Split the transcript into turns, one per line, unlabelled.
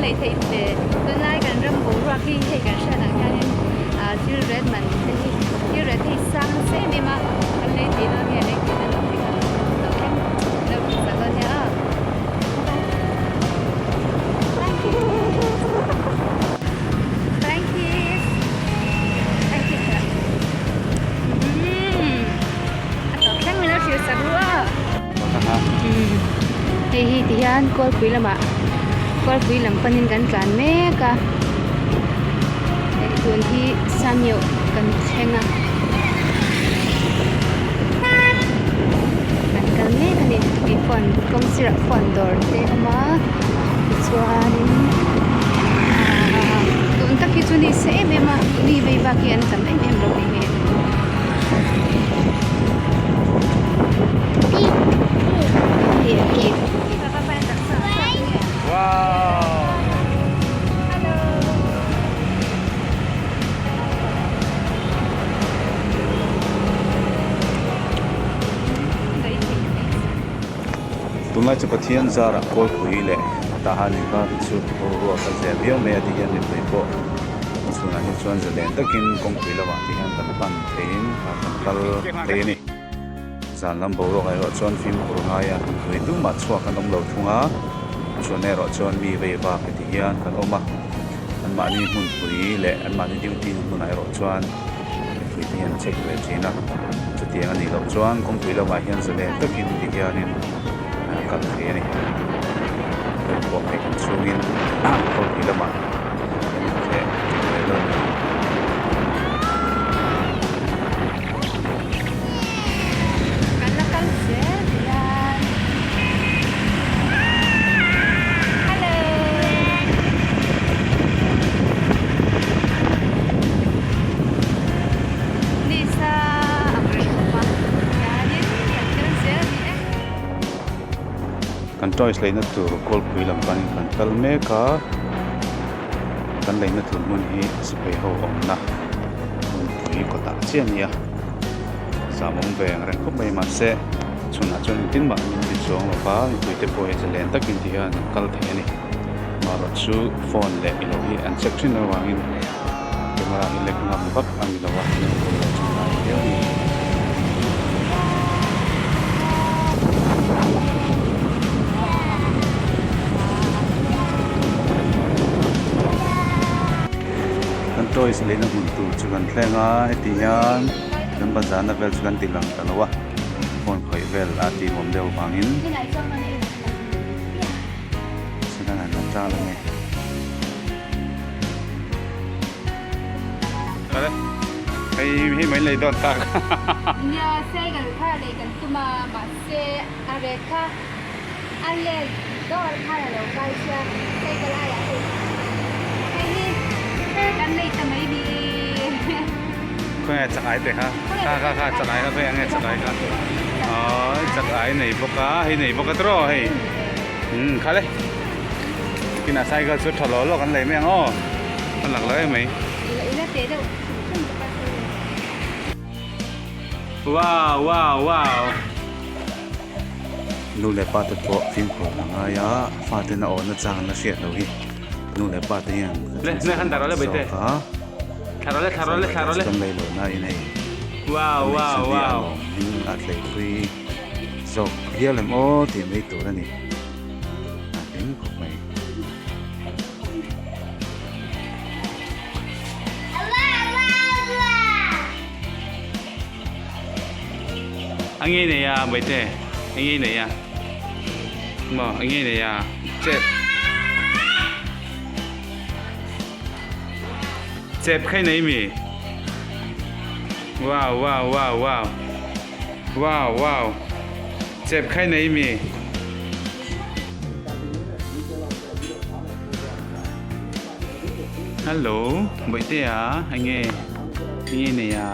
lei theih ve tunlai kan ram boruak hi hei kan hriat ang hianin ah thil ret man te hi thil ret hi sang nasa em em a kan lei thei dawn nge lei thei dawn lo tih kha lo thleng lo tih sak dawn nia aw Thank you Thank you Thank you Umm a tawp thleng min lo thlir sak ru a. Hei hi ti hian kawlpui lamah kawlpui lam panin kan tlan mek a hei tun hi Sanyo kan thleng a kan kal mek a ni tih phone kawng sirah phone dawr te a awm a tichuanin ahh tun tak hi chu ni se em em a mi vei vak hi an tam em em lo ni hi.
Tunlai chu Pathian zarah kawlpui leh Tahan inkar hi chu boruak a zeh viau mai a ti hian mipui pawh Chhunah hi chuan zalen takin kawngpui lamah te hian kan pan theiin kan kal thei a ni. Zan lam boruak erawh chuan fimkhur ngaia mipui tumah chhuak an awm lo thung a, chhun erawh chuan mi vei vak heti hian kan awm a, anmahni hmunpui leh anmahni duty na hmunah erawh chuan mipui te hian check ve thin a, chutiang a nih loh chuan kawngpui lamah hian zalen takin ti hianin kal thei a ni. Pawh hei kan chhungin kawngpui lamah.
Kan la kal zel hian Hello Nisa ang reng khawp a hianin kan kal zel a ni e.
Kan toys leina tur kawlpui lam panin kan kal mek a. Kan leina tur hmun hi sipai ho awmna hmunpui kawtah chiah a ni a zam awm ve ang reng khawp mai mahse chhunah chuan engtin mah min ti chuang lo va mipui te pawh hi zalen takin ti hian an kal thei a ni amaherawh chu phone leh ilo hi an check thin avangin camera hi lek ngam vak a ni lo a viau a ni. Kan toys leina hmun tur chu kan thleng a heti hian kan bazar na vel chu kan ti lang ta lo a phone khawih vel a tih awm deuh vangin sedan an la tal a ni. Hei hei mai lei dawn tak.
Nia cycle kha lei kan tum a mahse a rek kha a let dawr khan a lo kai sia cycle aiah hei hei hi kan lei ta mai ni.
Khawnge chak ai te kha kha kha kha chak ai kha khawi ang nge chak ai kha aww chak ai nei bawk a hei nei bawk a tiraw hei umm kha le kinah cycle chu tha lawk lawk an lei mai ang aw a lak lo em mai. Wow wow wow. Nu leh pa te pawh fimkhur a ngai a fate na awhna chang la hriat loh hi nu leh pa te hian zawk a kan lei loh na in hei kan neih a lawm in a tleipui zawk hial em aw tih mai tur a ni a hlim khawp mai.
A ngei nei a Baite a ngei nei a maw a ngei nei a chep chep khai nei mi wow wow wow wow wow wow chep khai nei mi. Hello Bawihtea enge enge nei a.